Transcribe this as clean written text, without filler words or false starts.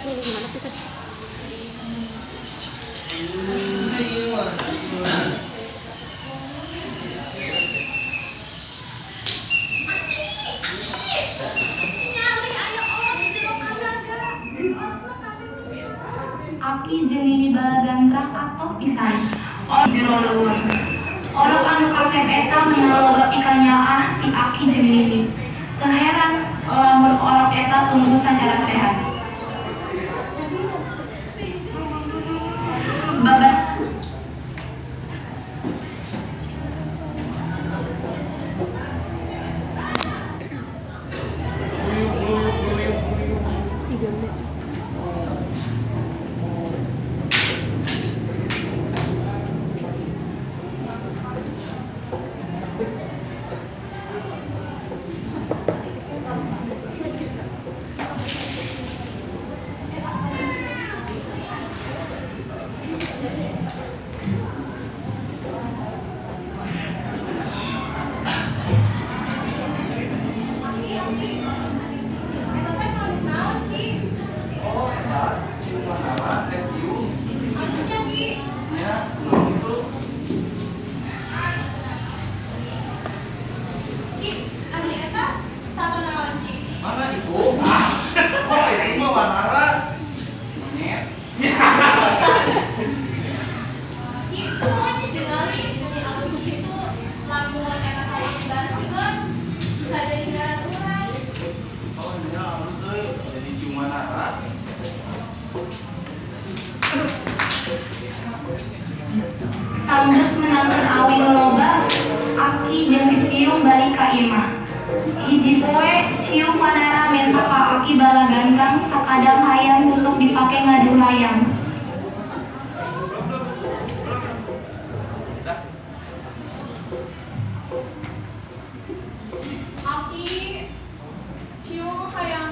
Gimana sih, Teh? Aki jeung Nini Balagantrang atoh pisan. Jero leuweung. Orok anu kasep eta meunang loba pikanyaah ti Aki jeung Nini. Teu heran lamun orok eta tumbuh sacara sehat. Babat 3 menit. Oh, eta Ciumanara teh cium. Ya, belum itu. Mana itu? Ah, oh itu mah Wanara. Monyet. Oh, nya halus euy, jadi Ciumanara. Sanggeus meunangkeun awi nu loba, Aki jeung si Ciung balik ka imah. Hiji poe, Ciung Wanara menta ka Aki Balagantrang sakadang hayam nu sok dipake ngadu hayam. Dah. Aki, Ciung hayang